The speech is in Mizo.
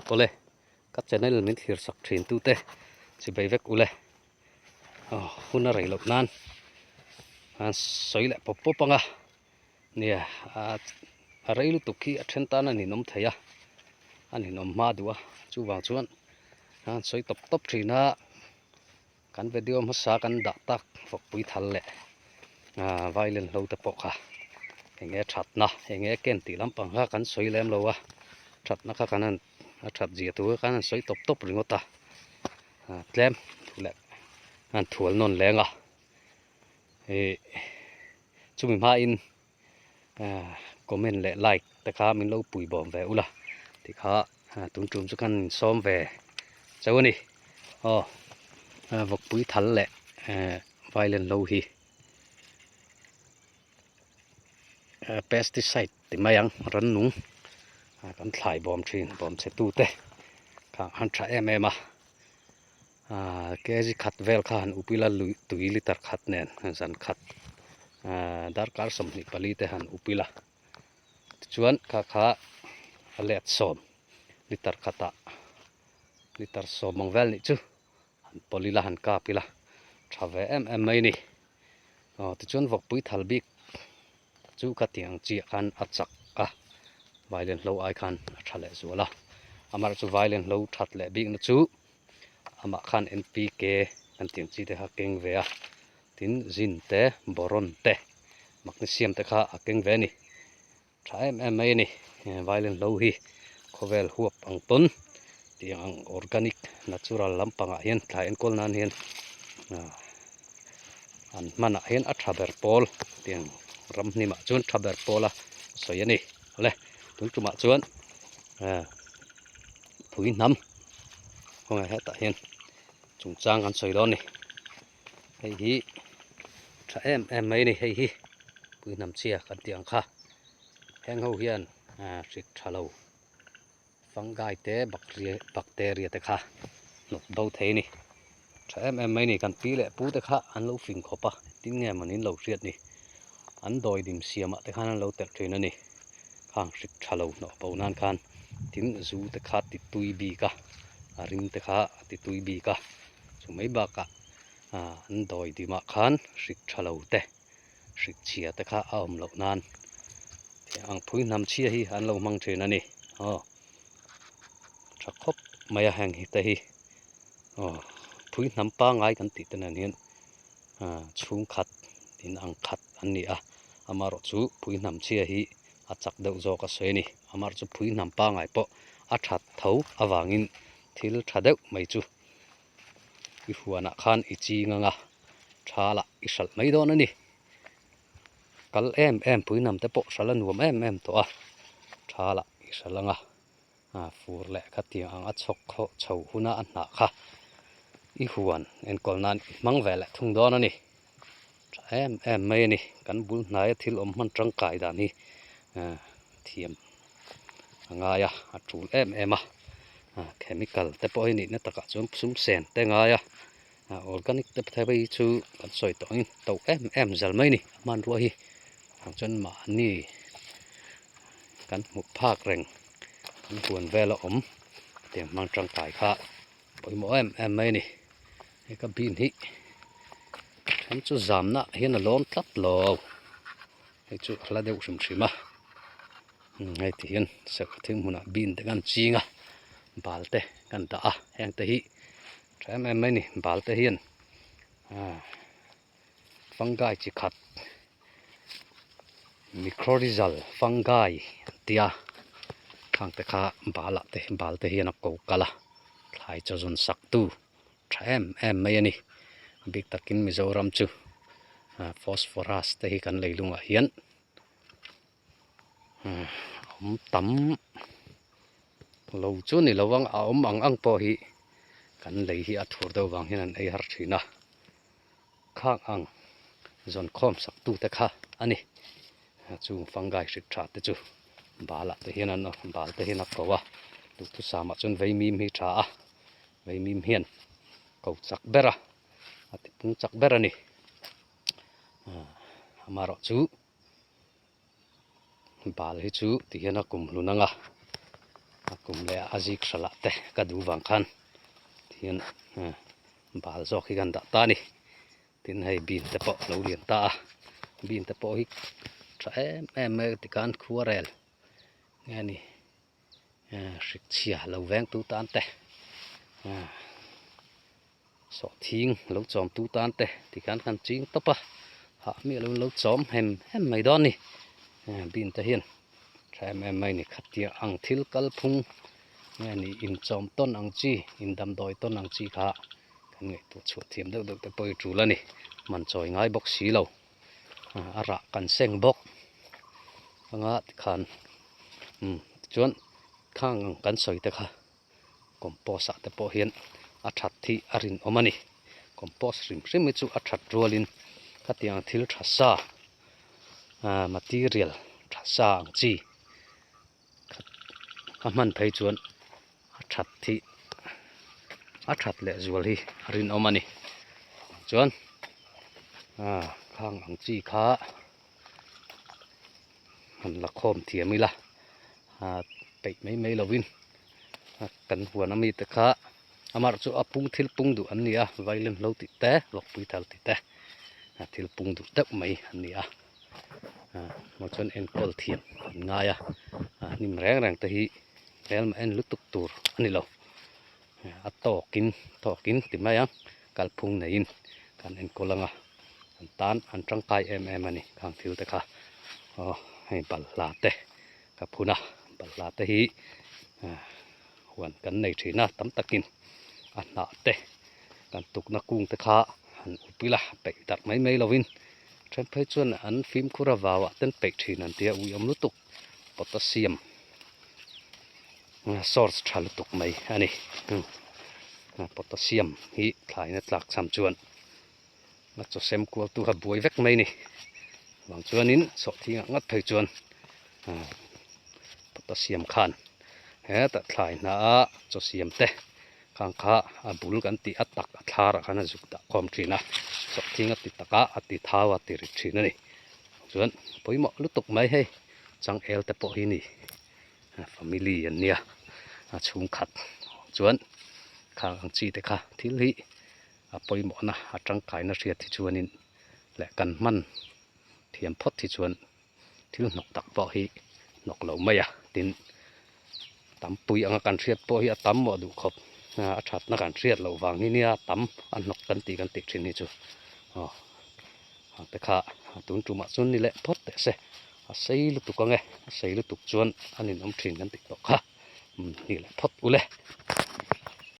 Awle, ka channel min thlir sak thin tute chibei vek ule. Aw, hun a rei loh nan an sawi leh pawp pawp ang a. Nia, a rei lutuk hi a then tan a ninawm thei a, a ninawm hma duh a. Chuvang chuan an sawi tawp tawp thin a. Kan video hmasa kan dah tak vawkpui thal leh violin hlo te pawh kha eng nge thatna eng nge ken tih lampang kha kan sawi lem lo a, thatna kha kan han a that zia tur kha kan han sawi tawp tawp ringawt a, tlem leh an thual nawn leng a, ih chumi hmain comment leh like te kha min lo pui bawm ve ula tikha tun tum chu kan insawm ve chauh a ni aw vawkpui thal leh violin hlo hi pesticide ti mai ang rannung kan thlai bawm thin bawm chhe tute kha an tha em em a Ahh kg khat vel kha han up ila lui tui liter khat nen zan khat ahh darkar 24 te han up ila tichuan kha kha a let sawm liter khatah liter sawm ang vel nih chu han pawlh ila han kap ila tha ve em em mai a ni aw tichuan vawkpui thal bik chu ka tih ang chiah khan a chak a violin hlo ai khan a tha leh zual a amaherawhchu violin hlo that leh bikna chu. Amah khan NPK kan tih ang chi te kha a keng ve a, tin zin te, boron te, magnesium te kha a keng ve a ni. Tha em em mai a ni, violin hlo hi khawvel huap ang pawn tiang ang organic natural lampangah hian thlai enkawl nan hian an hmanah hian a tha ber pawl tiang ramhnimah chuan tha ber pawl a sawi a ni. Awle tun tumah chuan phui hnam. Khawngaih hetah hian chungchang kan sawi dawn a ni hei hi tha em em mai a ni hei hi puihnam chhia kan tih ang kha heng ho hian hrik tha lo fungi te bacteria te kha hnawt bo thei a ni tha em em mai a ni kan pi leh pu te kha an lo fing khawp a tin nge maw nin lo hriat ni an dawi dim siamah te khan an lo telh thin a ni khang hrik tha lo hnawh bo nan khan. Tin zu te kha ti tui bik a, a rim te kha a ti tui bik a, chu mai bakah an dawi dimah khan hrik tha lo te, hrik chhia te kha a awm loh nan ang phui hnam chhia hi an lo hmang thin a ni aw tha khawp mai a heng hi te hi aw phui hnam pangngai kan tih te nen hian chhungkhat in ang khat an ni a, amaherawhchu phui hnam chhia hi. a chak deuh zawk a sawi a ni. Amar chu phui hnam pangngai pawh a that tho avangin thil tha deuh mai chu i huanah khan i ching anga tha lah i hralh mai dawn a ni. Kal em em phui hnam te pawh hralh a nuam em em tawh a, tha lah i hralh anga fur leh khatiang ang a chhawk khawh chho huna a hnah kha i huan enkawl nan i hmang ve leh thung dawn a ni. Tha em em mai a ni. Kan bul hnaia thil awm hman tangkai dan hi thiam a ngai a, a tul em em a. Chemical te pawh hi nihna takah chuan sum sen te ngai a, organic te phei hi chu kan sawi tawh angin to em em zal mai a ni a hmanrua hi. Chuan mahni kan hmuh phak reng kan huan vela awm tiang hmang tangkai kha pawimawh em em mai a ni. He ka bin hi then chu zamna hian a lawn tlat lo hei chu a hla deuh hrim hrim a hei ti hian serh thing hmunah bin te kan ching a bal te kan dah a heng te hi tha em em mai a ni bal te hian ah fungi chi khat mycorrhizal fungi an tia khang te kha bal ah te bal te hian a ko kal a thlai chaw zawn sak tu. Tha em em mai a ni. A bik takin Mizoram chu phosphorus te hi kan leilungah hian a awm tam lo chu ni lo ang a awm ang ang pawh hi kan lei hi a thur deuh vang hian an ei har thin a. Khang ang zawn khawm sak tute kha a ni. Chung fungi hrik tha te chu balah te hian an bal te hian a ko a, duhthusam ah chuan veimim hi tha a. Veimim hian ko chak ber a, a ti pung chak ber a ni. Amaherawh chu bal hi chu ti hian a kum hlun ang a, A kum leh a zik hralah te ka duh vang khan tihian bal zawk hi kan dah ta a ni. Tin hei bean te pawh a lo lian ta a, bean te pawh hi tha em em mai a tikhan khuarel nge ni hrik chhia lo veng tu tan te sawhthing lo chawm tu tan te tikhan kan ching tawp a, hah miah lo in lo chawm hem hem mai dawn a ni bean te hian tha em em mai a ni khatia ang thil kalphung nge ni inchawm tawn ang chi indamdawi tawn ang chi kha. Kan ngaihtuah chhuah thiam deuh deuh te pawh hi tul a ni. Man chawi ngai bawk si lo. A rah kan seng bawk anga tikhan umm tichuan khang ang kan sawi te kha compost ah te pawh hian a that hi a rinawm a ni. Compost hrim hrim hi chu a that rualin khatiang thil tha sa ah material tha sa ang chi a hman phei chuan a that hi a that leh zual hi a rinawm a ni chuan ah khang ang chi kha han la khawm thiam ila ah peih mai mai lovin kan huan ami te kha amaherawhchu chu a pung thil pung duh an ni a violin hlo tih te vawkpui thal tih te thil pung duh deuh mai an ni a. Ah chuan enkawl thiam an ngai a ah hnim reng reng te hi hmelma en lutuk tur a ni lo a tawkin tawkin ti mai ang kalphung neiin kan enkawl ang a an tan an tangkai em em a ni khang thil te kha aw hei balhla te ka phun a balhla te hi ah huan kan nei thin a tam takin a hnah te kan tukna kung te kha han up ila peih darh mai mai lovin then phei chuan an fimkhur a vauah ten peih thin an tia uiawm lutuk potassium source tha lutuk mai a ni potassium hi thlaina tlak cham chuan a chaw sem kual tu kha buai vek mai a ni vang chuanin sawhthing ah ngat phei chuan potassium khan hetah thlai hna a chaw siam te khang kha a bul kan tih a tak a thlar ah khan a zuk dah khawm thin a sawhthing a ti tak a a ti thau a ti rit thin a ni chuan pawimawh lutuk mai hei changel te pawh hi ni family an nia a chhungkhat chuan khang ang chi te kha thil hi a pawimawhna a tangkaina hriat hi chuanin leh kan hman thiam phawt hi chuan thil hnawk tak pawh hi hnawk lo mai a tin tampui anga kan hriat pawh hi a tam mawh duh khawp a thatna kan hriat loh vang hi nia tam a hnawk kan tih kan tih thin hi chu aw ang te kha tun tumah chuan ni leh phawt teh se a sei lutuk ang e a sei lutuk chuan a ninawm thin kan tih tawh kha ni leh phawt ule.